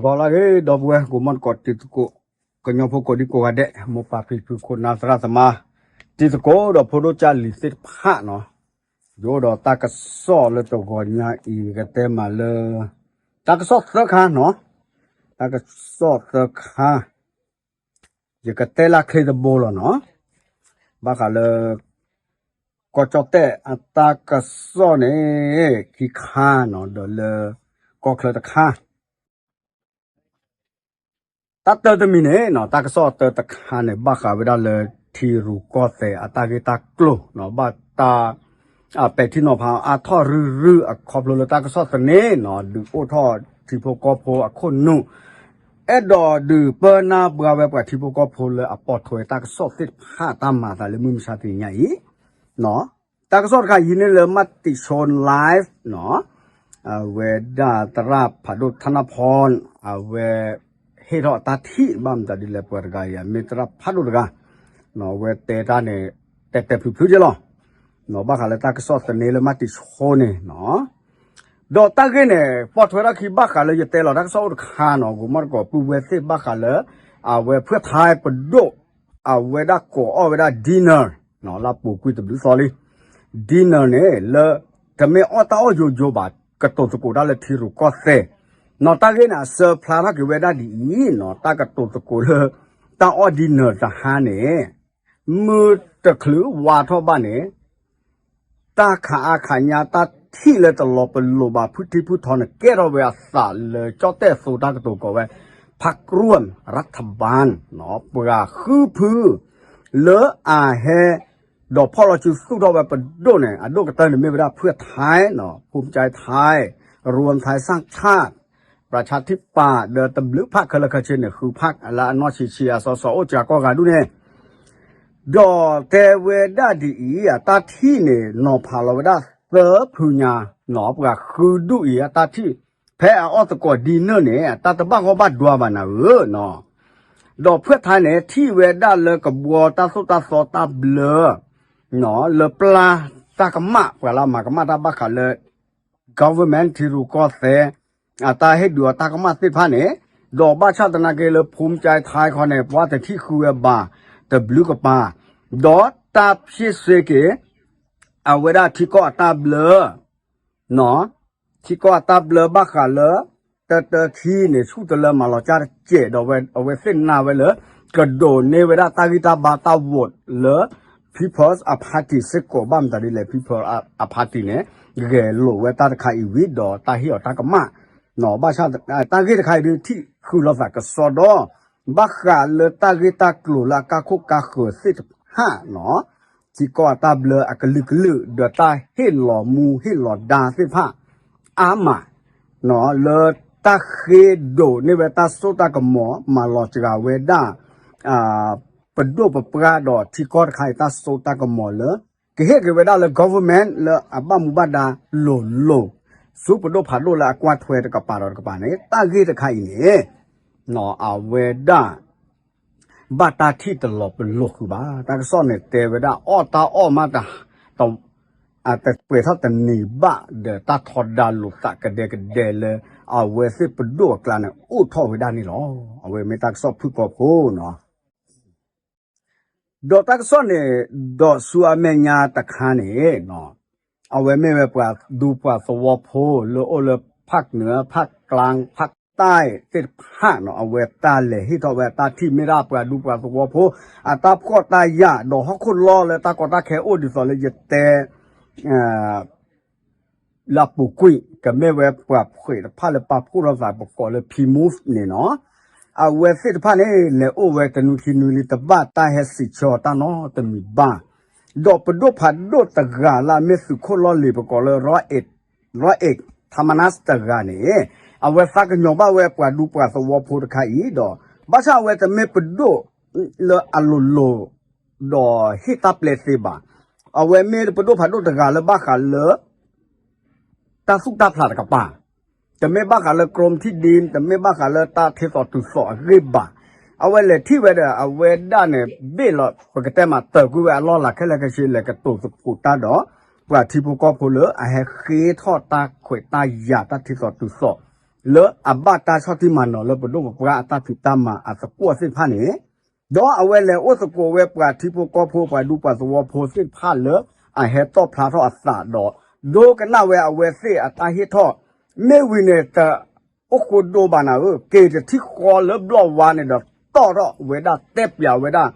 ဂီၤလၢအဂ့ၤ ဒီပုၢ်ဝဲၢ်ကိးမီၢ်သကိးတံၤသကိး ကညီဖိကိးဒံကိးဂၤဒဲး မိၢ်ပၢ်ဖံဖုခိၣ်နၢ်သရၣ်သမါ တံၤသကိးဒီးဖိဒိၣ်ကၢ်လံၤသ့ၣ်တဖၣ်နီၤ, ယအိၣ်ဒီးတၢ်ကစီၣ်လၢတဂီၤညါအံၤ ယကတဲမးလၢ တၢ်ကစီၣ်သၢခါနီၤ, တၢ်ကစီၣ်သၢခါ ယကတဲလၢချ့တဘိလီၤနီၤ, ဘၣ်ဃးလၢ ကီၢ်ကၠီၣ်တဲၣ်အတၢ်ကစီၣ်န့ၣ် ခံခါနီၤ ဒီးလၢ ကီၢ်ချၢတခါ တၢ်တၢတမံၤန့ၣ်နီၤ, တၢ်ကစီၣ်တၢတခါန့ၣ် ဘၣ်ဃးဝဲဒၣ်လၢထံရူၢ်ကီၢ်သဲးအတၢ်ဂ့ၢ်တၢ်ကျိၤနီၤ, ဘၣ်တၢ် ပဲာ်ထံနီၤဖးအါထီၣ်ရုၢ်ရုၢ်အခီဖျိလၢတၢ်ကစီၣ်သန့နီၤ, ဒုးအိၣ်ထီၣ်ထံဖိကီၢ်ဖိအခိၣ်နူာ်, အဲၣ်ဒိးဒုးပၢနၢ်ပှၤဝဲပှၤထံဖိကီၢ်ဖိလၢအပိာ်ထွဲတၢ်ကစီၣ်သ့ၣ်တဖၣ်တၢ်မၤအသးလၢမုၢ်မဆါတနံၤညါအံၤ တၢ်ကစီၣ်တခါအံၤဟံးန့ၢ်လၢ မၤတံၣ်ဆိ live နီၤ, အဝဲဒၣ်သရၣ်ဖးဒိၣ်ထနၢ်ဖီ အဝဲဟ့ၣ်ထီၣ်အတၢ်ထံၣ်ဘၣ်မတၤဒ်လဲၣ် ပှၤတဂၤအံၤ မ့ၢ်သရၣ်ဖးဒိၣ်တဂၤ, အဝဲတဲတၢ်န့ၣ် တဲတဲဖျုးဖျုးက့လီၤ, ဘၣ်ဃးလၢတၢ်ကစီၣ်သန့လၢမၤတံၣ်ဆိန့ၣ်နီၤ ဒီးတၢ်ဂ့ၢ်န့ၣ် ပိာ်ထွဲထီၣ်ခံဘၣ်ဃးလၢယတဲလီၤတၢ်ကစီၣ်အိၣ်တခါနီၤ, ကိးမီၢ်သကိးပုၢ်ဝဲၢ်သ့ၣ်ဘၣ်ဃးလၢ အဝဲဖုၣ်ထါပဒိၣ် အဝဲဒၣ်ကိးအီၣ်ဝဲဒၣ် dinner နီၤ, လၢပူၤကွံာ်တဘျုးသီလံ, dinner န့ၣ် လၢ တမ့ၢ်အီၣ်တၢ်အီၣ်ယိယိဘၣ်, ကတိၤသကိးတၢ်လၢထံရူၢ်ကီၢ်သဲးနီၤ, တၢ်ဂ့ၢ်န့ၣ် အစၢဖျါထီၣ်က့ၤဝဲဒၣ်ဒ်အံၤနီၤ, တၢ်ကတိၤသကိးလၢ တၢ်အီၣ် dinner တဟါန့ၣ် မုၢ်တချုးဝါထီၣ်ဘၣ်န့ၣ် တၢ်ခးအါခးညါ တၢ်ထံၣ်လၢတလီၤပလိာ်ဘၣ် ဖုထံဖုထီန့ၣ် ကဲထီၣ်ဝဲအသးလၢ ကၠီၣ်တဲၣ်သိတၢ်ကတိၤကိးဝဲ ဖးကြူၢ်ရၢၣ်ထဘၢၣ်နီၤ, ပှၤဃုဖု လၢအဟဲ ဒီးဖီၣ်လီၤစုသူၣ်ထီၣ်ဝဲပဒိၣ်န့ၣ် အဒိၣ်ကတၢၢ်န့ၣ်မ့ၢ်ဝဲဒၣ် ဖုၣ်ထါနီၤ, ဖူၣ်ကၠဲထါ, ရူၣ်ထါစၣ်ထၣ်, ပြၣ်ဆၣ်ထံပၢ် ဒီးတဘျုးဖၣ်ခဲလၢာ်ခဲဆ့န့ၣ် ဃုဖၣ်လၢအနီၢ်ဆံးဆံးအစီစီအိၣ်စှၤကိးဂၤဒူၣ်န့ၣ် ဒီးတဲဝဲဒၣ်ဒ်အံၤ အတၢ်ထံၣ်န့ၣ် နီၤဖးလီၤဝဲဒၣ်သၢဖုညါနီၤ, ပှၤဃုဒူၣ်အံၤ အတၢ်ထံၣ် ဖဲအအီၣ်သကိး dinner န့ၣ် အတၢ်တဘၣ်ဂီၢ်ဘၣ်ဒွါဘၣ်နၤဧၢနီၤ, ဒီးဖုၣ်ထါန့ၣ် ထံၣ်ဝဲဒၣ်လၢကဘှီတၢ်သိၣ်တၢ်သီတၢ်ဘျၢ လၢပျၢ်တၢ်ကမၣ် ပှၤလၢအမၤကမၣ်တၢ်ဘၣ်ဃးလၢ government ထံရူၢ်ကီၢ်သဲး အတၢ်ဟ့ၣ်ဒုးအီၤတၢ်ကမၣ်သ့ၣ်တဖၣ်န့ၣ်, ဒီးဘၣ်ဆၣ်သနာ်က့လၢ ဖူၣ်ကၠဲထါခီန့ၣ် ပှၤတထံၣ်ဃုဝဲဘၣ် တဘျုးကပၤ, ဒီးတၢ်ဖျ့စ့က့ၤ အဝဲဒၣ်ထံကီၢ်အတၢ်ဘျၢ ထံကီၢ်အတၢ်ဘျၢဘၣ်ဃးလၢ တၢတၢခံန့ၣ် ဆူၣ်တလၢမၤလီၤကၢ်တစဲးဒီး အဝဲသ့ၣ်နာ်ဝဲလၢ ကဒိးန့ၢ်ဝဲဒၣ်တၢ်ဂံၢ်တၢ်ဘါတၢ် vote လၢ People's Party စ့ၢ်ကီး ဘၣ်မတၤဒ်လဲၣ် People's Party န့ၣ် ဂဲၤလိာ်ဝဲတၢ်တခါအံၤဝံၤဒီးတၢ်ဟ့ၣ်အီၤတၢ်ကမၣ်, ဘၣ်ဆၣ် တၢ်ဂ့ၢ်တခါအံၤဒုးထံၣ်ဃုာ်လိာ်သးကစီဒီ ဘၣ်ဃးလၢတၢ်ဂ့ၢ်တၢ်ကျိၤလၢအကါခိၣ်ကါဃၢၤသ့ၣ်တဖၣ်နီၤ, ထံကီၢ်အတၢ်ဘျၢအကလုာ်ကလုာ် ဒီးတၢ်ဟ့ၣ်လီၤမူဟ့ၣ်လီၤဒါသ့ၣ်တဖၣ် အါမး, လၢတၢ်ဃ့ဒိးန့ၢ်ဝဲတၢ်စိတၢ်ကမီၤ မၤလီၤစှၤဝဲဒၣ် ပဒိၣ်ပပှၢ်ဒီးထံကီၢ်တခါအံၤ တၢ်စိတၢ်ကမီၤလၢ ကဟ့ၣ်က့ၤဝဲဒၣ်လၢ government လၢအဘၣ်မူဘၣ်ဒါလိၤလိၤ ဆူပဒိၣ်ဖးဒိၣ်လၢအကွၢ်ထွဲတကပၤဒီးတကပၤန့ၣ် တၢ်ဂ့ၢ်တခါအံၤန့ၣ် အဝဲဒၣ် ဘၣ်တၢ်ထံၣ်တလီၤပလိာ်ဃုာ်ဘၣ်. တၢ်ကစီၣ်န့ၣ်တဲဝဲဒၣ် အီၣ်တၢ်အီၣ်မး တပှဲၤထီၣ်တန့ၢ်ဘၣ် ဒီးတၢ်ထီဒါလိာ်သးကဒဲကဒဲလၢ အဝဲသ့ၣ်ပဒိၣ်အကျါန့ၣ် အိၣ်ထီၣ်ဝဲဒၣ်န့ၣ်လီၤ. အဝဲမ့ၢ်တၢ်ကစီၣ်ဖုၣ်ကိာ်ဖိနီၤ. ဒီးတၢ်ကစီၣ်န့ၣ် ဒီးဆူအမဲာ်ညါတခါန့ၣ် အဝဲမ့ၢ်ဝဲပှၤဒူပှၤသဝီဖိလၢအိၣ်လၢ ဖၣ်နၢၤ ဖၣ်ကျါ ဖၣ်တၢ်သ့ၣ်တဖၣ်နီၤ အဝဲတၢ်လဲၤဟ့ၣ်ထီၣ်ဝဲအတၢ်ထံၣ်မ့ၢ်ဒၣ်ပှၤဒူပှၤသဝီဖိ အတၢ်ဖှီၣ်တၢ်ယာ် ဒီးဟီၣ်ခိၣ်လီၢ်လၢတၢ်ကီတၢ်ခဲအိၣ်ဒ်သိးလၢယတဲ လၢအပူၤကွံာ် ကမ့ၢ်ဝဲပှၤဖှဲးတဖၣ်လၢပာ်ဖှိၣ်ထီၣ်သးပကိးလၢ P-move န့ၣ်နီၤ, အဝဲသ့ၣ်တဖၣ်န့ၣ် လဲၤအိၣ်ဝဲတနွံခံနွံလံ တဘၣ်တၢ်ဟဲစံးဆၢအီၤတၢ်နီတမံၤဘၣ်. ဒီးပဒိၣ်ဖးဒိၣ်တဂၤလၢအမ့ၢ်သုးခိၣ်လီၢ်လံၤပကိးလၢ Roy Eth-, Roy Eth Tamanas တဂၤန့ၣ် အဝဲသးကညီၤဘၣ်ဝဲပှၤဒူပှၤသဝီဖိတခါအံၤဒီး ဘၣ်ဆၣ်အဝဲတမ့ၢ်ပဒိၣ်လၢအလိၤလိၤ ဒီးဟ့ၣ်တၢ်ပျဲသ့ဘၣ်. အဝဲမ့ၢ်ပဒိၣ်ဖးဒိၣ်တဂၤလၢဘၣ်ဃးလၢ တၢ်သူၣ်တၢ်ဖျးတကပၤ, တမ့ၢ်ဘၣ်ဃးလၢ กรมที่ดิน တမ့ၢ်ဘၣ်ဃးလၢတၢ်ထ့သိးတုၤသိးအဂ့ၢ်ဘၣ်. အဝဲလဲၤထံၣ်ဝဲဒီး အဝဲဒၣ်န့ၣ် ဘ့ၣ်လီၤ ပကတဲမး တၢၢ်ကွံာ်ဝဲအလီၢ်လၤခဲလၢာ်ခဲဆ့ လဲၤကတိၤသကိးတၢ်ဒီး ပှၤထံဖိကီၢ်ဖိလၢအဟဲဃ့ထီၣ်တၢ်ခွဲးတၢ်ယာ်တၢ်ထ့သိးတုၤသိး လၢအဘၣ်တၢ်ဆီၣ်တံၢ်မၤနီၤလၢပဒိၣ်ပပှၢ်အတၢ်ဖံးတၢ်မၤအသကွီၢ်သ့ၣ်တဖၣ်န့ၣ်, ဒီးအဝဲလဲၤအိၣ်သကိးဝဲပှၤထံဖိကီၢ်ဖိ ပှၤဒူပှၤသဝီဖိသ့ၣ်တဖၣ်လၢ အဟဲတီၣ်ဖျါထီၣ်အသးဒီး ဒိကနၣ်ဝဲအဝဲသ့ၣ်အတၢ်ဟ့ၣ်ထီၣ်, မ့ၢ်ဝံၤန့ၣ် တအိၣ်ဃိဒိဘၣ်နၤဧၢ, က့ၤတထံၣ်ဃီလၢဘျီၣ်ဝါန့ၣ်ဒီး တီၣ်ထီၣ်ဝဲဒၣ်တဲပၠးဝဲဒၣ်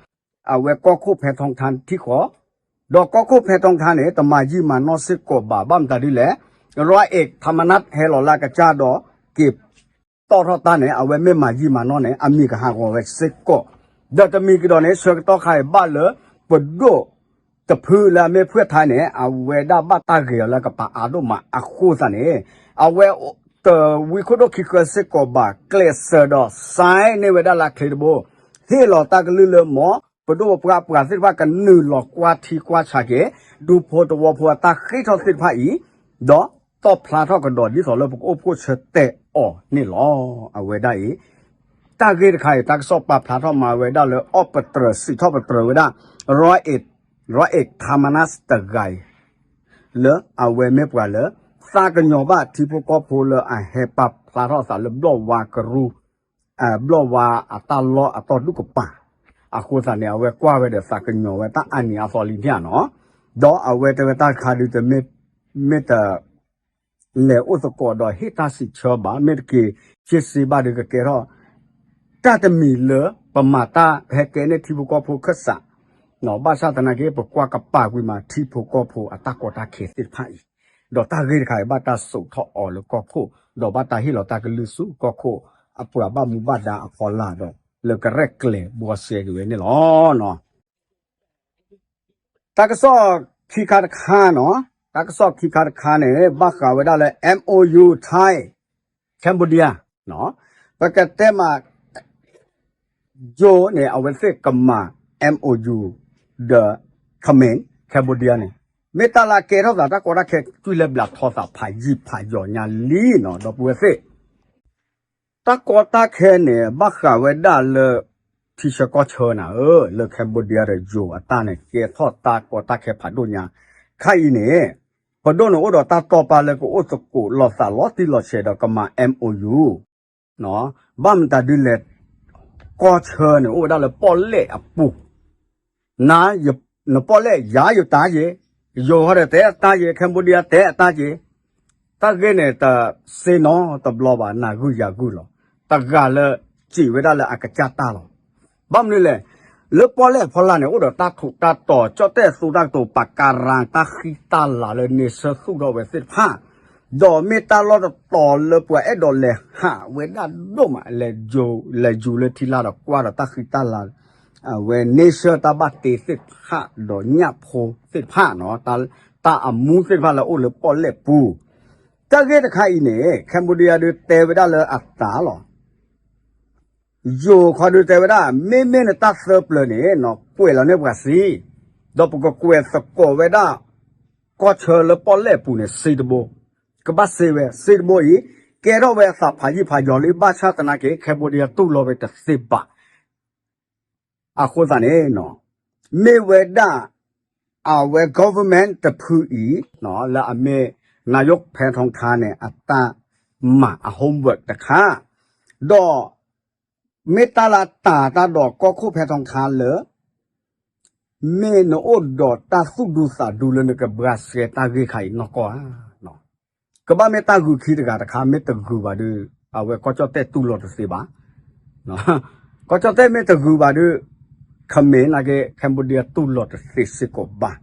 အဝဲကီၢ်ခိၣ်ဖဲထီထါထံၣ်ဃီ, ဒီးကီၢ်ခိၣ်ဖဲထီထါန့ၣ် တမၤယံာ်မၤနီၢ်စ့ၢ်ကီးဘၣ် ဘၣ်မတၤဒ်လဲၣ်, ရီၣ်အဲးထးမနၢ်ဟဲလီၤလၢအကစၢ်ဒီး က့ၤတီၣ်ထီၣ်တၢ်န့ၣ် အဝဲမ့ၢ်မၤယံာ်မၤနီၢ်န့ၣ် အမံၤကဟးဂီၤဝဲစ့ၢ်ကီး, ဒီးတမံၤကဒီးန့ၣ် ဆၢကတီၢ်ခါအံၤဘၣ်လၢ ပဒိၣ် တဖုလၢအမ့ၢ်ဖုၣ်ထါန့ၣ် အဝဲဒၣ်ဘၣ်တၢ်ဂ့ၤအီၤလၢကပၤအါဒိၣ်မးအဃိသတးန့ၣ်, အဝဲတဝံခိၣ်ဒိၣ်ခံဃၢစ့ၢ်ကီးဘၣ် ကျဲးစၢးဒီး sign န့ၢ်ဝဲဒၣ်လၢအချ့တဘိ, ဟ့ၣ်လီၤတၢ်ကလုၢ်လၢမ်ပဒိၣ်ပပှၢ်ပှၤသ့ၣ်တဖၣ်ကနုာ်လီၤကွၢ်ထံကွၢ်ဆးက့ၤ ဒူဖိသဝီဖိအတၢ်ဃ့ၢ်ထီၣ်သ့ၣ်တဖၣ်အံၤ, ဒီးတီၣ်ဖျါထီၣ်ကဒီးဒ်သိးလၢပကအိၣ်ဖှိၣ်ဆၢတဲာ်အီၤန့ၣ်လီၤ. အဝဲဒၣ်အံၤ တၢ်ဂ့ၢ်တခါအံၤ တၢ်ကစီၣ်ပာ်ဖျါထီၣ်မၤဝဲဒၣ်လၢ အီၣ်ပတြၢၤစံးထီၣ်ပတြၢၤဝဲဒၣ် ရီၣ်အဲး ရီၣ်အဲးထးမနၢ် တဂၤအံၤ လၢအဝဲမ့ၢ်ပှၤလၢ သးကညီၤဘၣ်ထံဖိကီၢ်ဖိလၢအဟဲပာ်ဖျါထီၣ်အသးလၢဘျီၣ်ဝါကရူၢ်, ဘျီၣ်ဝါအတၢ်လီၢ်အတီၢ်ဒူၣ်ကပၤ, အဃိသတးန့ၣ် အဝဲကွၢ်ဝဲဒီးသးကညီၤဝဲတၢ်အါနံၤအသီလံန့ၣ်နီၤ, ဒီးအဝဲတဲဝဲတၢ်တခါဒုးတမ့ၢ်, မ့ၢ်တ လဲၤအိၣ်သကိးဒီးဟ့ၣ်တၢ်စံးဆၢဘၣ်, မ့ၢ်တက့ၤ က့စ့ဘၣ်ဒီးကကဲထီၣ် တၢ်တမံၤလၢပမၤတၢ်ဟဲကဲန့ၢ်ထံဖိကီၢ်ဖိခၢၣ်စး, ဘၣ်ဆၣ်သနာ်က့ ပကွၢ်ကပာ်ကွံာ်မးထံဖိကီၢ်ဖိအတၢ်ကီတၢ်ခဲသ့ၣ်တဖၣ်အံၤ, ဒီးတၢ်ဂ့ၢ်တခါအံၤဘၣ်တၢ်စိာ်ထီၣ်အီၤလၢကီၢ်ခိၣ်, ဒီးဘၣ်တၢ်ဟ့ၣ်လီၤတၢ်ကလုၢ်ဆူကီၢ်ခိၣ် အပှၤဘၣ်မူဘၣ်ဒါအဖီလာ်ဒီး လၢကရဲၣ်ကျဲၤဘှီစဲက့ၤဝဲန့ၣ်လီၤ. တၢ်ကစီၣ်ခံခါတခါနီၤ, တၢ်ကစီၣ်ခံခါတခါန့ၣ် ဘၣ်ဃးဝဲဒၣ်လၢ M O U Thai Cambodia ပကတဲမး ယိၤန့ၣ် အဝဲသ့ၣ်ကမၤ M O U ဒီး Khmer Cambodia န့ၣ် မ့ၢ်တၢ်လၢအကဲထီၣ်သးတၢ်ကီတၢ်ခဲ ကွံာ်လၢဘျးထီသးဖးယံာ်ဖးယီၤညါလံနီၤ ဒီပုၢ်ဝဲၢ်သ့ၣ် တၢ်ကီတၢ်ခဲန့ၣ် ဘၣ်ဃးဝဲဒၣ်လၢ ထံဆၢကီၢ်ဆၢနၤဧၢ, လၢ Cambodia ဒီးယိၤအတၢ်န့ၣ် ကဲထီၣ်တၢ်ကီတၢ်ခဲဖးဒိၣ်ညါ, ခါအံၤန့ၣ် ပဒိၣ်န့ၣ်အိၣ်ဒီးတၢ်တိာ်ပာ်လၢကအိၣ်သကိးလီၤသးလီၤတံၢ်လီၤဆဲးဒီးကမၤ M O U ဘၣ်မတၤဒ်လဲၣ်, ကီၢ်ဆၢန့ၣ် အိၣ်ဝဲဒၣ်လၢပီၣ်လဲၣ်အပူၤ, န နပီၣ်လဲၣ်ယၤယတၢ်ယ့ၤ, ယိၤဟီဒီးတဲအတၢ်ယ့ၤ, Cambodia တဲအတၢ်ယ့ၤ, တၢ်ဂ့ၢ်န့ၣ်တစ့နီတဘျီဘၣ် နၤဂုၢ်ယၤဂုၢ်လီၤ, တဂၤလၢစံးဝဲဒၣ်လၢအကစၢ်တၢ်လီၤ. ဘၣ်မနုၤလဲၣ်, လၢပီၣ်လဲၣ်အဖီလာ်န့ၣ် အိၣ်ဒီးတၢ်ထူးတၢ်တီၤ ကၠီၣ်တဲၣ်သူတၢ်ကတိၤ ပာ်ကၤရၤ တၢ်ဃံတၢ်လၤလၢန့ဆၢၣ်သူၣ်ထီၣ်ဝဲသ့ၣ်တဖၣ်, ဒီးမ့ၢ်တၢ်လီၢ်တတီၤလၢပှၤအဲၣ်ဒိးလဲၤဟးဝဲဒၣ်ဒိၣ်မး လဲၤယူၤလၢထံလာ်ဒီးကွၢ်ဒီးတၢ်ဃံတၢ်လၤ အဝဲန့ဆၢၣ်တၢ်ဘၣ်တ့သ့ၣ်တဖၣ်ဒီးညၣ်ဖိသ့ၣ်တဖၣ်နီၤ, တၢ်အမူသ့ၣ်တဖၣ်လၢအိၣ်လၢပီၣ်လဲၣ်ပူၤ, တၢ်ဂ့ၢ်တခါအံၤန့ၣ် Cambodia ဒုးတဲဝဲဒၣ်လၢအတၢ်လီၤ. ယိၤခီဒုးတဲဝဲဒၣ် မ့မ့ၢ်နတၢ်သၢပျၢၤန့ၣ်နီၤ ကွဲးလီၤန့ၢ်ပှၤစ့, ဒီးပကကွဲးသကိးဝဲဒၣ် ကီၢ်ဆၢလၢပီၣ်လဲၣ်ပူၤန့ၣ် စ့တဘိ, ကဘၣ်စ့ဝဲ စ့တဘိအံၤ ကဲထီၣ်ဝဲအသးဖးယံာ်ဖးယီၤလံ ဘၣ်ဆၣ်သနာ်က့ Cambodia တူၢ်လိာ်ဝဲတသ့ဘၣ် အဃိသတးန့ၣ်နီၤ မ့ၢ်ဝဲဒၣ် အဝဲ government တဖုအံၤနီၤ လၢအမ့ၢ် နၤယိၣ်ဖဲထီထါန့ၣ် အတၢ်မၤအ homework တခါ, ဒီး မ့ၢ်တၢ်လၢတၢ်တၢ်ဒီးကီၢ်ခိၣ်ဖဲထီထါလၢ မ့ၢ်နအိၣ်ဒီးတၢ်သူၣ်ဒူသးဒူလၢနကဘှါစဲတၢ်ဂ့ၢ်ခါအံၤနီၢ်ကီၢ်ဧါ. ကဘၣ်မ့ၢ်တၢ်ဂုာ်ခံတဂၤတခါ မ့ၢ်တဂုာ်ဘၣ်ဒီး အဝဲကီၢ်ကၠီၣ်တဲၣ်တူၢ်လိာ်တသ့ဘၣ်. ကီၢ်ကၠီၣ်တဲၣ်မ့ၢ်တဂုာ်ဘၣ်ဒီး ခမဲၣ်နာ်က့ Cambodia တူၢ်လိာ်တသ့စ့ၢ်ကီးဘၣ်.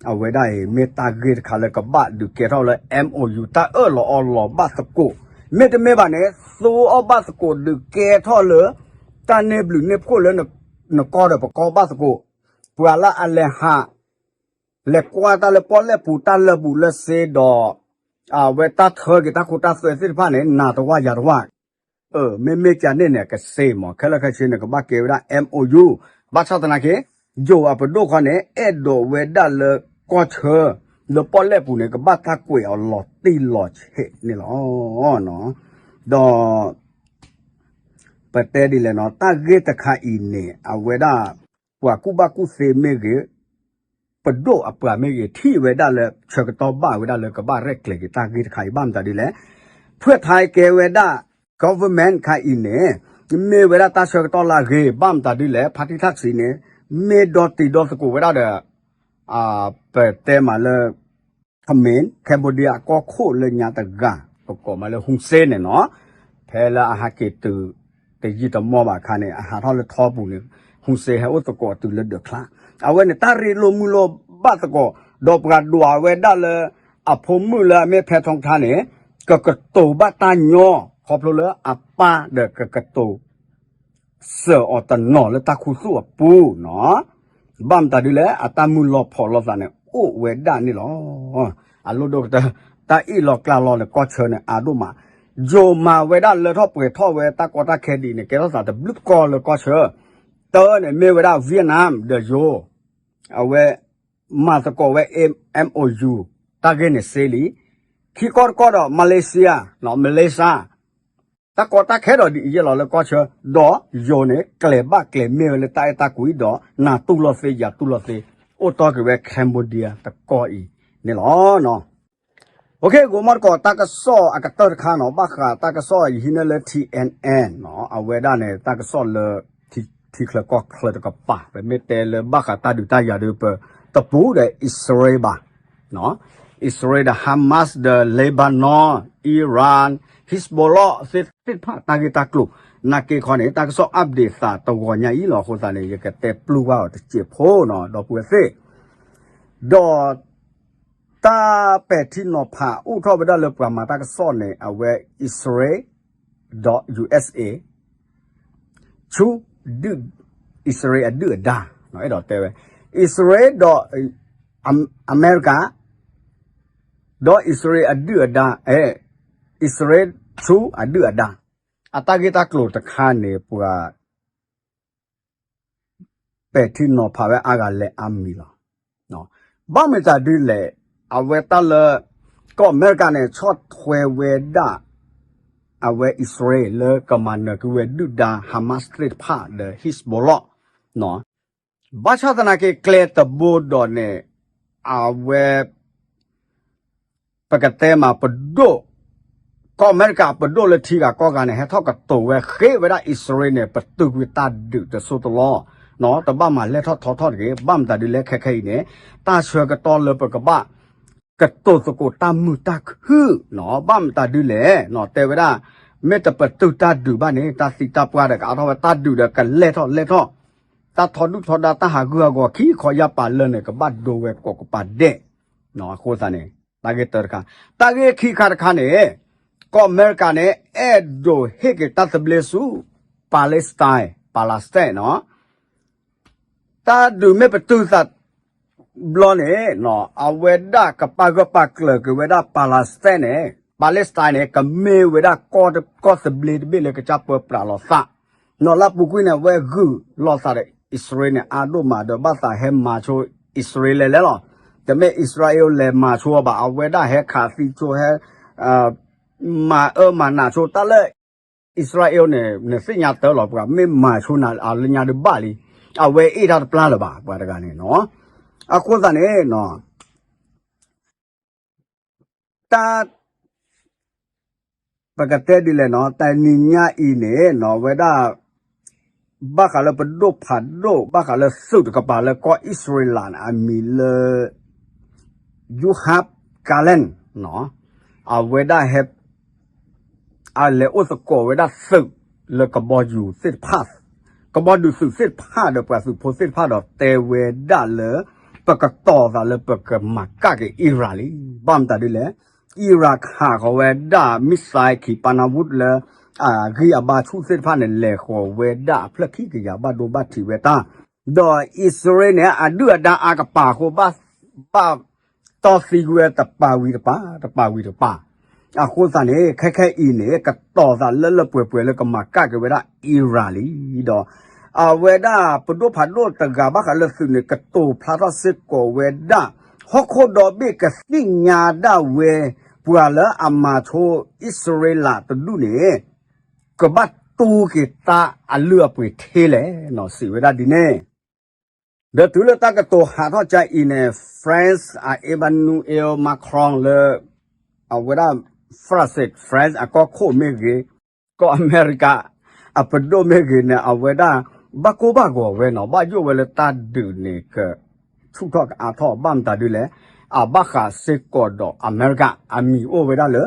အဝဲဒၣ်အံၤ မ့ၢ်တၢ်ဂ့ၢ်တခါလၢကဘၣ်ဒုးကဲထီၣ်လၢ M O U တၢ်အၢၣ်လီၤအီလီၤဘၣ်သကိး, မ့တမ့ၢ်ဘၣ်န့ၣ် သူအီၣ်ဘၣ်သကိးဒုးကဲထီၣ်လၢ တၢ်န့ၢ်ဘျုးန့ၢ်ဖှိၣ်လၢ နကီၢ်ဒီးပကီၢ်ဘၣ်သကိး, ပှၤလၢအလဲၤဟး လဲၤကွၢ်တၢ်လၢပီၣ်လဲၣ်ပူၤတၢ်လၢာ်ဘူၣ်လၢာ်စ့ဒီး အဝဲတၢ်ထၢက့ၤတၢ်ခိတၢ်သွဲသ့ၣ်တဖၣ်န့ၣ် နၤတဝၢ်ယၤတဝၢ်, မ့မ့ၢ်ကန့ၣ်န့ၣ် ကစ့မး ခဲလၢာ်ခဲဆ့န့ၣ် ကဘၣ်ကဲဝဲဒၣ် M O U, ဘၣ်ဆၣ်သနာ်က့ ယိၤအပဒိၣ်ခီန့ၣ် အဲၣ်ဒိးဝဲဒၣ်လၢကီၢ်ဆၢ လၢပီၣ်လဲၣ်ပူၤန့ၣ် ကဘၣ်တၢ်ကွဲးအီၤလီၤတံၢ်လီၤဆဲးန့ၣ်လီၤ. ဒီး ပတဲဒ်လဲၣ်နီၤ တၢ်ဂ့ၢ်တခါအံၤန့ၣ် အဝဲဒၣ် ပှၤကူၣ်ဘၣ်ကူၣ်သ့မ့ၢ်ဂ့ၤ, ပဒိၣ်အပှၤမ့ၢ်ဂ့ၤ ထံၣ်ဝဲဒၣ်လၢ ဆၢကတီၢ်ဘၣ်ဝဲဒၣ်လၢကဘၣ်ရဲၣ်ကျဲၤက့ၤတၢ်ဂ့ၢ်တခါအံၤ ဘၣ်မတၤဒ်လဲၣ်, ဖဲထါကဲဝဲဒၣ် government ခါအံၤန့ၣ် မ့ၢ်ဝဲဒၣ်တၢ်ဆၢကတီၢ်လၢအဂ့ၤ ဘၣ်မတၤဒ်လဲၣ် ဖါတံၢ်ထၣ်စံးန့ၣ် မ့ၢ်ဒီတံၤဒီသကိးဝဲဒၣ်ဒီး ပတဲမးလၢ ခမ့ၢ် Cambodia အကီၢ်ခိၣ်လၢညါတဂၤ ပကိးမးလၢ Hun Sen န့ၣ်နီၤ, ဖဲလၢအဟးက့ၤတုၤ တယံာ်တမီၢ်ဘၣ်အခါန့ၣ် အဟးထီၣ်လၢထီပူၤန့ၣ် Hun Sen ဟဲအိၣ်သကိးတုၤလၢဒၢးချါ, အဝဲန့ၣ် တၢ်ရ့လိာ်မုာ်လိာ်ဘၣ်သကိး ဒီးပှၤဒွးဝဲဒၣ်လၢ အဖိမုၣ်လၢအမ့ၢ် Phan Thong Tha န့ၣ် ကကတိၤဘၣ်တၢ်ညီ ခီဖျိလၢအပၢ်ဒီးကကတိၤ စၢၤအီၤတနီၤလၢတၢ်ခူသူၣ်အပူၤနီၤ, ဘၣ်မတၤဒ်လဲၣ် အတၢ်မုၢ်လီၤဖီၣ်လိာ်သးန့ၣ် အိၣ်ဝဲဒၣ်န့ၣ်လီၤ. အလိၣ်ဒိၣ်ကတၢၢ် တၢ်အ့ၣ်လီၤကျါလီၤန့ၣ် ကီၢ်ဆၢန့ၣ် အါဒိၣ်မး, ယိၤမၤဝဲဒၣ်လၢထီၣ်ပှဲၤထီၣ်ဝဲတၢ်ကီတၢ်ခဲဒ်အံၤန့ၣ် ကဲထီၣ်သးတဘျုးကီၢ်လၢကီၢ်ဆၢ, တၢန့ၣ်မ့ၢ်ဝဲဒၣ် Vietnam ဒီးယိၤ, အဝဲ မၤသကိးဝဲ M O U တၢ်ဂ့ၢ်န့ၣ်စ့လံ, ခံကီၢ်တကီၢ်ဒီး Malaysia နီၤ Malaysia တၢ်ကီတၢ်ခဲဒီးဒ်အံၤယဲၢ်လီၤလၢကီၢ်ဆၢ, ဒီးယိၤန့ၣ် ကျဲၤဘၣ်ကျဲၤမ့ၢ်ဝဲလၢတၢ်အဲၣ်တၢ်ကွံဒီး နၤတူၢ်လိာ်သ့ယၤတူၢ်လိာ်သ့, အိၣ်တီက့ၤဝဲ Cambodia တကီၢ်အံၤန့ၣ်လီၤ. အိၣ်ခ့ ဂိၤမီၢ်တကိး တၢ်ကစီၣ်အကတၢၢ်တခါနီၤ ဘၣ်ဃးတၢ်ကစီၣ်ယဟံးန့ၢ်လၢ T N N နီၤ အဝဲဒၣ်န့ၣ် တၢ်ကစီၣ်လၢ ထံချၢကီၢ်ချၢတကပၤ ပမ့ၢ်တဲလၢဘၣ်ဃးတၢ်ဒုးတၢ်ယၤဒီး ပတပူၤဒီးအံၣ်စရ့လးဘၣ် အံၣ်စရ့လးဒီး Hamas ဒီး Lebanon, Iran, Hezbollah သ့ၣ်တဖၣ်တၢ်ဂ့ၢ်တၢ်ကျိၤ နာ်က့ခီန့ၣ် တၢ်ကစီၣ် update သးတဂီၤညါအံၤလီၤ. အဃိသတးန့ၣ် ယကတဲပျုၢ်ဘၣ်အီၤတစဲးဖိနီၤ ဒီပုၢ်ဝဲၢ်သ့ၣ်, ဒီး တၢ်ပဲာ်ထံနီၤဖးအိၣ်ထီၣ်ဝဲဒၣ်လၢပှၤမၤတၢ်ကစီၣ်န့ၣ် အဝဲအံၣ်စရ့လး ဒီး U S A ဆူ ဒုၣ် အံၣ်စရ့လးအဒုၣ်အဒါ အဲၣ်ဒိးတဲဝဲ အံၣ်စရ့လးဒီး အမဲရကၤ ဒီးအံၣ်စရ့လးအဒုၣ်အဒါ အံၣ်စရ့လးဆူအဒုၣ်အဒါ အတၢ်ဂ့ၢ်တၢ်ကျိၤတခါန့ၣ် ပှၤ ပဲာ်ထံနီၤဖးဝဲအါဂၤလဲၤအါမံၤလီၤ. ဘၣ်မတၤဒ်လဲၣ် အဝဲတၢ်လၢ ကီၢ်အမဲရကၤန့ၣ် ဆီၣ်ထွဲဝဲဒၣ် အဝဲအံၣ်စရ့လးလၢကမၤနၢၤက့ၤဝဲဒုၣ်ဒါ Hamas သ့ၣ်တဖၣ်ဒီး Hezbollah ဘၣ်ဆၣ်သနာ်က့ ကျဲတဘိဒီးန့ၣ် အဝဲ ပကတဲမးပဒိၣ် ကီၢ်အမဲရကၤပဒိၣ်လၢထံဂၤကီၢ်ဂၤန့ၣ် ဟဲထီၣ်ကတိၤဝဲဃ့ဝဲဒၣ်အံၣ်စရ့လးန့ၣ် ပတုာ်ကွံာ်တၢ်ဒုးတစိၢ်တလီၢ်, တဘၣ်မၤလဲၢ်ထီၣ်ထီထီၣ်တဂ့ၤ. ဘၣ်မတၤဒ်လဲၣ်ခဲခဲအံၤန့ၣ် တၢ်ဆၢကတီၢ်လၢပကဘၣ် ကတိၤသကိးတၢ်မုာ်တၢ်ခုၣ်, ဘၣ်မတၤဒ်လဲၣ် တဲဝဲဒၣ် မ့ၢ်တပတုာ်တၢ်ဒုးဘၣ်န့ၣ် တၢ်သံတၢ်ပှၢ်ဒီးကအါထီၣ်ဝဲ တၢ်ဒုးဒီးကလဲၢ်ထီၣ်လဲၢ်ထီၣ် တၢ်ထီဒုၣ်ထီဒါ တၢ်ဟးဂူာ်ဟးဂီၤခံခီယါပာ်လၢာ်န့ၣ် ကဘၣ်ဒိဝဲကိးကပၤဒဲး, အဃိသတးန့ၣ် တၢ်ဂ့ၢ်တၢတခါ, တၢ်ဂ့ၢ်ခံခါတခါန့ၣ် ကီၢ်အမဲရကၤန့ၣ် အဲၣ်ဒိးဟ့ၣ်က့ၤတၢ်သဘျ့ဆူ Palestine, Palestine နီၤ, တၢ်ဒုးမ့ၢ်ပတုာ်သးဘျီန့ၣ် အဝဲဒၣ်ကပာ်ဂၢၢ်ပာ်ကျၢၤက့ၤဝဲဒၣ် Palestine န့ၣ်, Palestine န့ၣ် ကမ့ၢ်ဝဲဒၣ်ကီၢ်သဘျ့တဘ့ၣ်လၢကစၢ်ပၢပြးလီၤသး, နီၤလၢပူၤကွံာ်န့ၣ် အဝဲဂုာ်လိာ်သးဒီးအံၣ်စရ့လးန့ၣ် အါဒိၣ်မးဒီး ဘၣ်သးဟဲမၤဆိအံၣ်စရ့လးလဲၣ်လီၤ, တမ့ၢ်အံၣ်စရ့လးလဲၤမၤဆိအီၤဘၣ်, အဝဲဒၣ်ဟဲခးသံဆိဟဲ မၤအၢမၤနးဆိတၢ်လၢ အံၣ်စရ့လးန့ၣ် နသ့ၣ်ညါတၢ်လီၤ ပှၤမ့ၢ်မၤဆိနၤအလၢညါဒုးဘၣ်လံ, အဝဲအ့ၣ်တၢ်တပျၢ်လၢၤဘၣ် ပှၤတဂၤန့ၣ်နီၤ, အဃိသတးန့ၣ် တၢ် ပကတဲဒ်လဲၣ်နီၤ, တနံၤညါအံၤန့ၣ်နီၤ ဝဲဒၣ် ဘၣ်ဃးလၢပဒိၣ်ဖးဒိၣ် ဘၣ်ဃးလၢသုးတကပၤလၢကီၢ်အံၣ်စရ့လးန့ၣ် အမံၤလၢ Yoav Gallant နီၤ, အဝဲဒၣ်ဟဲ အလဲၤအိၣ်သကိးဝဲဒၣ်သုးလၢကဘီယူၤသ့ၣ်တဖၣ်, ကဘီဒုးသုးသ့ၣ်တဖၣ်ဒီးပှၤသုးဖိသ့ၣ်တဖၣ်ဒီးတဲဝဲဒၣ်လၢ ပကတီၤသးလၢပကမၤကၣ်က့ၤ Iran လံ. ဘၣ်မတၤဒ်လဲၣ်, Iran ခးဃီၤဝဲဒၣ် missile ခံ ပနၢ်ဝူၣ်လၢ အဂံၢ်အဘါဆူၣ်သ့ၣ်တဖၣ်န့ၣ် လဲၤဃီၤဝဲဒၣ်အဖျၢၣ်ခံကယၤဘၣ်ဒိဘၣ်ထံးဝဲတၢ်, ဒီးအံၣ်စရ့လးန့ၣ် အဒုၣ်အဒါအါကပၤအဃိ ဘၣ် ဘၣ်တီၢ်သံကွံာ်ဝဲတပၤဝံၤတပၤ တပၤဝံၤတပၤ, အဃိသတးန့ၣ် ခဲခဲအံၤန့ၣ် ကတီၤသးလၢလၢပှဲၤပှဲၤလၢကမၤကၣ်က့ၤဝဲဒၣ် Iran လံ. ဒီး အဝဲဒၣ်ပဒိၣ်ဖးဒိၣ်တဂၤဘၣ်ဃးလၢသုးန့ၣ် ကတိၤဖျါထီၣ်စ့ၢ်ကီးဝဲဒၣ် ဟီၣ်ခိၣ်ဒီဘ့ၣ်ကသ့ၣ်ညါဒၣ်ဝဲ ပှၤလၢအမၤဆိအံၣ်စရ့လးတဒူၣ်န့ၣ် ကဘၣ်တူၢ်က့ၤတၢ်အလုၢ်အပှ့ၤထဲလဲၣ်နီၤ စံးဝဲဒၣ်ဒ်န့ၣ်, ဒီးတုၤလၢတၢ်ကတိၤဟးထီၣ်ကါအံၤန့ၣ် France အ Emmanuel Macron လၢ အဝဲဒၣ် France အကီၢ်ခိၣ်မ့ၢ်ဂ့ၤ, ကီၢ်အမဲရကၤ အပဒိၣ်မ့ၢ်ဂ့ၤန့ၣ် အဝဲဒၣ် ဘၣ်ကိၢ်ဘၣ်ဂီၤဝဲနီၤ, ဘၣ်ယိၣ်ဝဲလၢတၢ်ဒုးန့ၣ် ကဆူၣ်ထီၣ်ကအါထီၣ် ဘၣ်မတၤဒုလဲၣ်, အဘၣ်ဃးစ့ၢ်ကီးဒီးအမဲရကၤ အမံၤအိၣ်ဝဲဒၣ်လၢ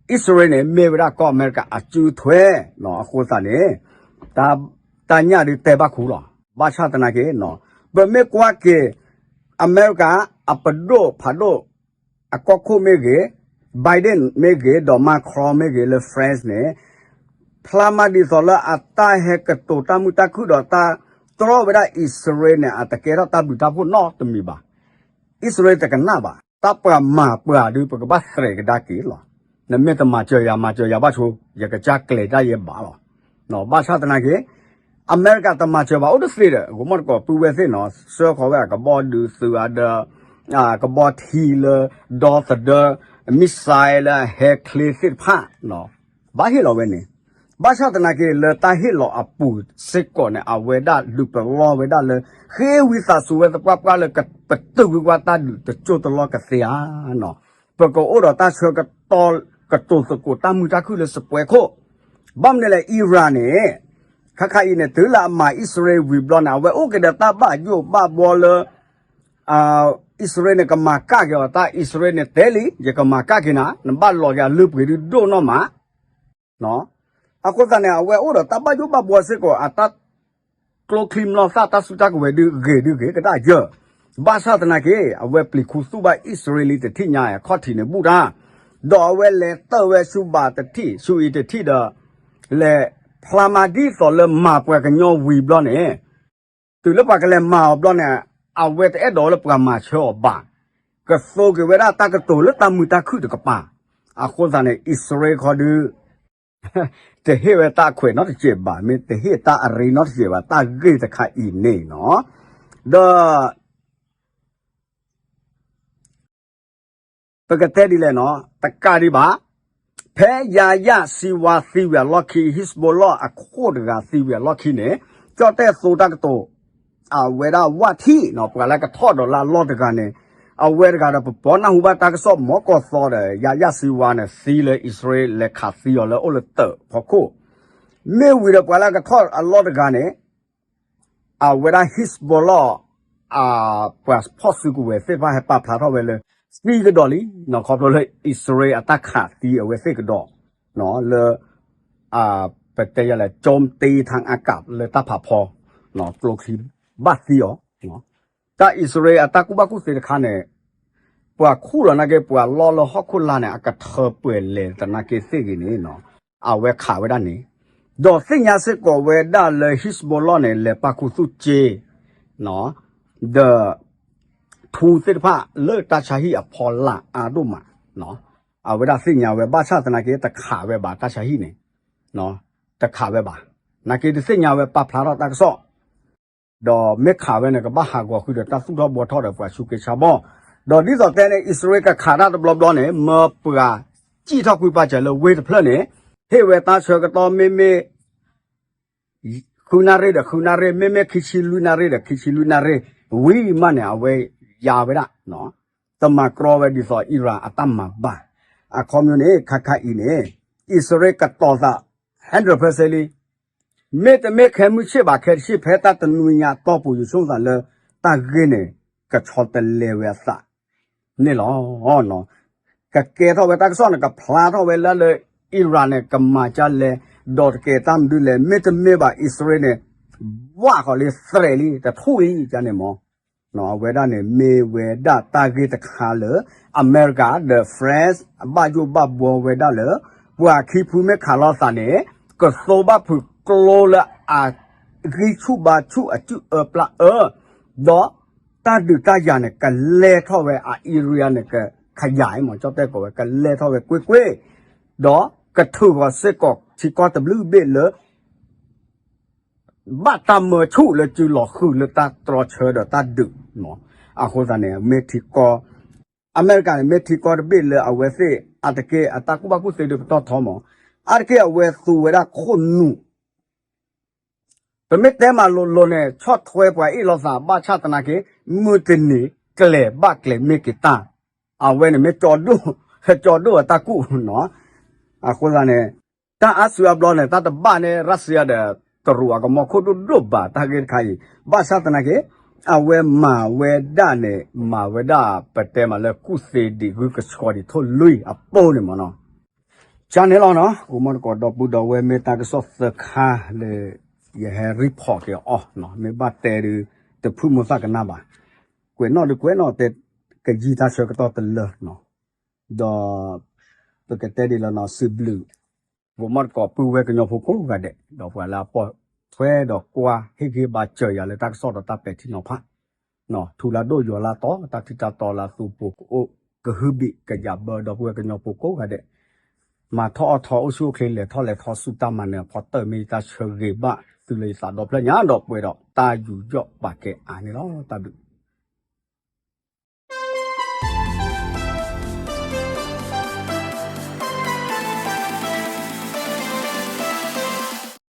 အံၣ်စရ့လးန့ၣ် မ့ၢ်ဝဲဒၣ်ကီၢ်အမဲရကၤအစုထွဲနီၤ, အဃိသတးန့ၣ် တၢ်ညၣ်ဒုးတဲဘၣ်ခူလီၤ. ဘၣ်ဆၣ်သနာ်က့နီၤ, ပမ့ၢ်ကွၢ်က့ၤ အမဲရကၤ အပဒိၣ်ဖးဒိၣ် အကီၢ်ခိၣ်မ့ၢ်ဂ့ၤ, Biden မ့ၢ်ဂ့ၤ, ဒီး Macron မ့ၢ်ဂ့ၤ လၢ France န့ၣ် ဖျါမးဒ်သိးလၢအတၢ်ဟဲကတိၤတၢ်မုာ်တၢ်ခုၣ်ဒီးတၢ်တြီဝဲဒၣ်အံၣ်စရ့လးန့ၣ် အတကဲထီၣ်တၢ်ဘျုးတၢ်ဖှိၣ်နီတမံၤဘၣ်. အံၣ်စရ့လးတကနၣ်ဘၣ်. တၢ်ပှၤမၤပှၤဒုး ပကဘၣ်သရဲးကဒါက့ၤလီၤ. နမ့ၢ်တမၤစၢၤယၤ မၤစၢၤယၤဘၣ်ဆိ, ယကစၢ်ကျဲၤတၢ်ယဲဘၣ်လီၤ. ဘၣ်ဆၣ်သနာ်က့ အမဲရကၤတမၤစၢၤဘၣ်အိၣ်တသ့ဒီး ဂိၤမီၣ်တကိးပုၢ်ဝဲၢ်သ့ၣ်နီၤ, ဆှၢဃီၤဝဲအကဘီဒုးသုးအဒီး ကဘီထံလၢ ဒီသဒၢ missile လၢအဟဲချ့သ့ၣ်တဖၣ် ဘၣ်ဟ့ၣ်လီၤဝဲန့ၣ်, ဘၣ်ဆၣ်သနာ်က့ လၢတၢ်ဟ့ၣ်လီၤအပူၤစ့ၢ်ကီးန့ၣ် အဝဲဒၣ်ဒုးပလီၢ်ဝဲဒၣ်လၢ ဃ့ဝံသးစူၤဝဲသပှၢ်ပှၢ်လၢ ပတုာ်ကွံာ်ကွၢ်တၢ်ဒုးတစိၢ်တလီၢ်ကသ့ဧါနီၤ, ပကအိၣ်ဒီးတၢ်ဆၢကတီၢ် ကတိၤသကိးတၢ်မုာ်တၢ်ခုၣ်လၢစပွဲခိၣ်, ဘၣ်မနုၤလဲၣ် အံရၣ်န့ၣ် ခါခါအံၤန့ၣ် တုၤလၢအမၤအံၣ်စရ့လးဝံၤဘျီန့ၣ် အဝဲအိၣ်က့ၤဒီးတၢ်ဘၣ်ယိၣ်ဘၣ်ဘှီလၢ အံၣ်စရ့လးန့ၣ် ကမၤကၣ်က့ၤအီၤတၢ်, အံၣ်စရ့လးန့ၣ်တဲလံ ယကမၤကၣ်က့ၤနၤ, နဘၣ်လီၤက့ၤအလုၢ်ပှ့ၤဒုးဒိၣ်နီၢ်မး အဃိသတးန့ၣ် အဝဲအိၣ်ဒီးတၢ်ဘၣ်ယိၣ်ဘၣ်ဘှီစ့ၢ်ကီး အတၢ်ကျိချံမျိာ်သၣ် တၢ်စုတၢ်ကဝဲၤဒုးဂ့ၤဒုးဂ့ၤကဒါက့ၤ, ဘၣ်ဆၣ်သနာ်က့ အဝဲပျံၤခူသူၣ်ဘၣ်အံၣ်စရ့လးတထံၣ်ညါ အခီၣ်ထံးန့ၣ်ဘူၣ်တၢ်, ဒီးအဝဲလဲၤတၢၢ်ဝဲဆူဘၣ်တထံၣ် ဆူအံၤတထံၣ်ဒီး လဲၤဖျါမးဒ်သိးလၢမၤပှၤကညီဝံၤဘျီန့ၣ် တုၤလၢပှၤကလဲၤမၤအီၤဘျီန့ၣ် အဝဲတအဲၣ်ဒိးလၢပှၤမၤဆၢအီၤဘၣ်, ကသိက့ၤဝဲဒၣ်တၢ်ကတိၤလၢတၢ်မုာ်တၢ်ခုၣ်တကပၤ, အဃိသတးန့ၣ် အံၣ်စရ့လးခီဒုး တဟ့ၣ်ဝဲတၢ်အခွဲးနီတစဲးဘၣ်, မ့ၢ်တဟ့ၣ်တၢ်အရ့နီတစဲးဘၣ်, တၢ်ဂ့ၢ်တခါအံၤန့ၣ်နီၤ, ဒီး ပကတဲဒ်လဲၣ်နီၤ, တကးဒံးဘၣ်, ဖဲယၤယၣ်စံဝါသံဝံၤအလီၢ်ခံ Hezbollah အခိၣ်တဂၤသံဝံၤအလီၢ်ခံန့ၣ်, ကၠီၣ်တဲၣ်သိတၢ်ကတိၤ အဝဲဒၣ်ဝၣ်ထံၣ်နီၤ ပှၤလၢကထီၣ်ဒီးလၢအလီၢ်တဂၤန့ၣ်, အဝဲတဂၤဒီးပပီနၢ်ဟူဘၣ်တၢ်ကစီၣ်မီၢ်ကီၢ်သီဒီး ယၤယၣ်စံဝါန့ၣ် သံလၢအံၣ်စရ့လးလဲၤခးသံအီၤလၢအိၣ်လၢတၢးဖီခိၣ်, မ့ၢ်ဝံၤဒီးပှၤလၢကထီၣ်အလီၢ်တဂၤန့ၣ် အဝဲဒၣ် Hezbollah ပှၤဖီၣ်စုကဝဲၤသ့ၣ်တဖၣ်ဟဲပာ်ဖျါထီၣ်ဝဲလၢ သံကဒီးလံနီၤ ခီဖျိလၢအံၣ်စရ့လးအတၢ်ခးသံအဝဲသ့ၣ်ကဒီး လၢ ပတဲယၤလဲၣ် ကၠီတ့ထၣ်အကးလၢတၢ်ဖးဖီ ကျိချံဘၣ်သံအီၤ, တၢ်အံၣ်စရ့လးအတၢ်ကူၣ်ဘၣ်ကူၣ်သ့တခါန့ၣ် ပှၤခူၣ်လီၤနာ်က့ ပှၤလီၢ်လၢဟီၣ်ခိၣ်လာ်န့ၣ် အကထၢပှဲၤလဲၣ်သနာ်က့သ့ၣ်ဂ့ၤန့ၣ် အဝဲခးဝဲဒၣ်န့ၣ်, ဒီးသ့ၣ်ညါစ့ၢ်ကီးဝဲဒၣ်လၢ Hezbollah န့ၣ် လဲၤပာ်ခူသူၣ်စ့ ဒီး ထူသ့ၣ်တဖၣ်လၢတၢ်ဆါဟံၣ်အဖီလာ်အါဒိၣ်မး, အဝဲဒၣ်သ့ၣ်ညါဝဲဘၣ်ဆၣ်သနာ်က့ တခးဝဲဘၣ်တၢ်ဆါဟံၣ်န့ၣ်, တခးဝဲဘၣ်, နာ်က့တသ့ၣ်ညါဝဲပာ်ဖျါထီၣ်တၢ်ကစီၣ် ဒီးမ့ၢ်ခးဝဲန့ၣ် ကဘၣ်ဟးဂီၤဃုာ်ဒီးတၢ်သူၣ်ထီၣ်ဘှီထီၣ်ဒီးပှၤဆူးက့ဆါဘီၣ်, ဒီးဒ်သိးတဲန့ၣ် အံၣ်စရ့လးကခးတၢ်တဘျီဘျီန့ၣ် မၢပှၤစံၣ်ထီၣ်ကွံာ်ပာ်စၢၤလၢဝ့ၢ်တဖျၢၣ်န့ၣ် ဟ့ၣ်ဝဲတၢ်ဆၢကတီၢ်မ့မ့ၢ် ဃုနၣ်ရံၣ်ဒီးဃုနၣ်ရံၣ် မ့မ့ၢ်ခံဆံလွံၢ်နၣ်ရံၣ်ဒီးခံဆံလွံၢ်နၣ်ရံၣ် ဝံၤမးန့ၣ် အဝဲယါဝဲဒၣ် တမၤကြီဝဲဒ်သိးအံရၣ်အတၢ်မၤဘၣ်, အခီပညီန့ၣ် ခါခါအံၤန့ၣ် အံၣ်စရ့လးကတီၤသး hundred percent လံ, မ့တမ့ၢ်ခဲမုၢ်ဆ့ၣ်ဘၣ်ခဲတဆ့ၣ် ဖဲတၢ်တနွံညါအတီၢ်ပူၤ ယဆိကမိၣ်သးလၢ တၢ်ဂ့ၢ်န့ၣ် ကဆီတလဲဝဲအသးန့ၣ်လီၤ. ကကဲထီၣ်ဝဲတၢ်ကစီၣ်န့ၣ် ကဖျါထီၣ်ဝဲလၢလၢ အံရၣ်န့ၣ် ကမၤကၢလဲၣ်, ဒီးတကဲတၢ်မနုၤလဲၣ်, မ့တမ့ၢ်ဘၣ် အံၣ်စရ့လးန့ၣ် ဘၣ်ဃီလံ သရဲးလံ တထူၣ်လံ ကန့ၣ်မ့ၢ် အဝဲဒၣ်န့ၣ် မ့ၢ်ဝဲဒၣ်တၢ်ဂ့ၢ်တခါလၢ အမဲရကၤဒီး France ဘၣ်ယိၣ်ဘၣ်ဘှီဝဲဒၣ်လၢ ပှၤခံဖုမ့ၢ်ခးလိာ်သးန့ၣ် ကသိဘၣ်ဖုးကျိလၢအဂံၢ်ဆူၣ်ဘါဆူၣ်အစုၣ်အၢပျၢ်အၢ, ဒီးတၢ်ဒုးတၢ်ယၤန့ၣ် ကလဲၤထီၣ်ဝဲအ area န့ၣ် က ခယၤမ့ၢ် ကၠီၣ်တဲၣ်ကိးဝဲ ကလဲၤထီၣ်ဝဲကွ့ၢ်ကွ့ၢ်, ဒီးကထုးဃီၤစ့ၢ်ကီးထံကီၢ်တဘျုးဘ့ၣ်လၢ ဘၣ်တၢ်မၢဆူၣ်လၢစုလီၤဃုာ်လၢတၢ်တြီဆၢဒီးတၢ်ဒုး, အဃိသတးန့ၣ် မ့ၢ်ထံကီၢ် အမဲရကၤန့ၣ် မ့ၢ်ထံကီၢ်တဘ့ၣ်လၢအဝဲသ့ၣ် အါတက့ၢ်အတၢ်ကူၣ်ဘၣ်ကူၣ်သ့ဒုးပတီၢ်ထီမး, အါတက့ၢ်အဝဲသူဝဲဒၣ်ခိၣ်နူာ်, ပမ့ၢ်တဲမးလိၤလိၤန့ၣ် ဆီၣ်ထွဲပှၤအ့ၣ်လိာ်သးဘၣ်ဆၣ်သနာ်က့ မုၢ်တနံၤကျဲၤဘၣ်ကျဲၤမ့ၢ်က့ၤတၢ်, အဝဲန့ၣ်မ့ၢ်ကၠီဒိၣ် ထကၠီဒိၣ်အတၢ်ကူၣ်နီၤ. အဃိသတးန့ၣ် တၢ်အါစုအါဘျီန့ၣ် တၢ်တဘၣ်န့ၣ် ရၢၡါယါဒီး တရူးအကမီၤခိၣ်ဒိၣ်ဒိၣ်ဘၣ် တၢ်ဂ့ၢ်တခါအံၤ, ဘၣ်ဆၣ်သနာ်က့ အဝဲမၤဝဲဒၣ်န့ၣ် မၤဝဲဒၣ်ပတဲမးလၢကူၣ်သ့ဒံးဂုၢ်ကဆှီဒံးထိၣ်လွံၢ်အပူၤန့ၣ်မ့ၢ်နီၤ. ကန့ၣ်လီၤနီၤ ကိးမီၣ်သကိးဒီပုၢ်ဒီဝဲၢ်မ့ၢ်တၢ်ကစီၣ်သၢခါလၢ ယဟဲ report က့ၤအီၤ, မ့ၢ်ဘၣ်တဲဒုး တဖုၣ်မိၢ်သၣ်ကနၣ်ဘၣ်, ကွဲးနီၣ်ဒုးကွဲးနီၣ်တဲ ကယံာ်တၢ်ဆၢကတီၢ်တလၢနီၤ, ဒီး ပကတဲဒ်လီၤနီၤ စံးဘျုး ကိးမီၣ်သကိးပုၢ်ဝဲၢ်ကညီဖိကိးဂၤဒဲး ဒီးပှၤလၢအပိာ်ထွဲဒီးကွၢ်ဟ့ၣ်ဂံၢ်ဟ့ၣ်ဘါစၢၤယၤလၢတၢ်ကစီၣ်ဒီးတၢ်ပဲာ်ထံနီၤဖး ထူလၢဒိၣ်ယွၤလၢတီ တၢ်ထံတၢ်တီလၢအသူပူၤကအိၣ်ကဟုဘံၣ်ကယာ်ဘၢ ဒီပုၢ်ဝဲၢ်ကညီဖိကိးဂၤဒဲး, မၤထီၣ်အီၣ်ထီၣ်အိၣ်ဆူၣ်အိၣ်ချ့ လဲၤထီၣ်လဲၤထီဆူတၢ်မၤနၢၤအဖီတၢၢ် မ့ၢ်ယတၢ်ဆၢဂ့ၤဘၣ်သုလၢယသးဒီဖျၢၣ်ညါ ဒီးပှဲၤဒီးတၢ်ယူးယီၣ်ပာ်ကဲအါန့ၣ်လီၤ. တၢ်ဘျုး